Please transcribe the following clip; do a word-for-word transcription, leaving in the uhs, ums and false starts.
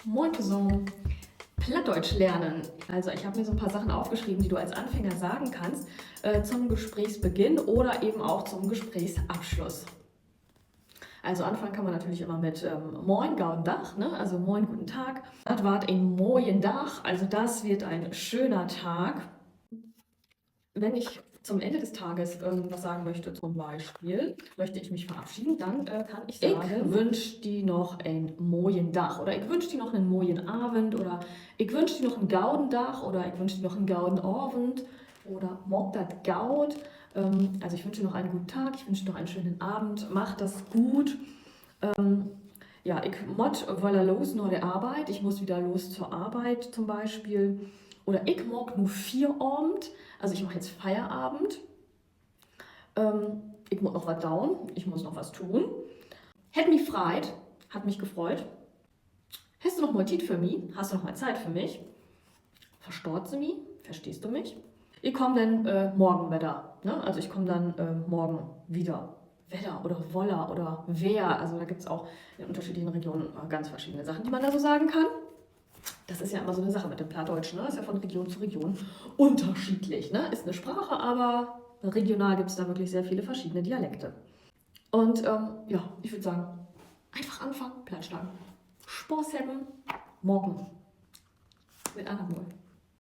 Moin tosamen. Plattdeutsch lernen. Also ich habe mir so ein paar Sachen aufgeschrieben, die du als Anfänger sagen kannst, äh, zum Gesprächsbeginn oder eben auch zum Gesprächsabschluss. Also anfangen kann man natürlich immer mit ähm, Moin, goden Dag, ne? Also Moin, guten Tag. Dat ward en mojen Dag, also das wird ein schöner Tag. Wenn ich zum Ende des Tages ähm, was sagen möchte, zum Beispiel, möchte ich mich verabschieden, dann äh, kann ich sagen, ik wünsch di noch en mojen Dag oder ik wünsch di noch en mojen Avend oder ik wünsch di noch en goden Dag oder ik wünsch di noch en goden Avend oder maak dat goot. Ähm, also ich wünsche dir noch einen guten Tag, ich wünsche dir noch einen schönen Abend, mach das gut. Ähm, ja, ik mott woller los na de Arbeit, ich muss wieder los zur Arbeit zum Beispiel. Oder ik maak nu Fieravend, also ich mache jetzt Feierabend. Ähm, ik mutt noch wat doon, ich muss noch was tun. Hett mi freit, hat mich gefreut. Hest du noch mal Tiet för mi? Hast du noch mal Zeit für mich? Verstaht se mi? Verstehst du mich? Ik kaam denn äh, morgen wedder. Ne? Also ich komme dann äh, morgen wieder. Wedder oder woller oder wer. Also da gibt es auch in unterschiedlichen Regionen äh, ganz verschiedene Sachen, die man da so sagen kann. Das ist ja immer so eine Sache mit dem Plattdeutschen, ne? Ist ja von Region zu Region unterschiedlich, ne? Ist eine Sprache, aber regional gibt es da wirklich sehr viele verschiedene Dialekte. Und ähm, ja, ich würde sagen, einfach anfangen, Platt snacken. Spaß hebben, maken. Mit anner Mal.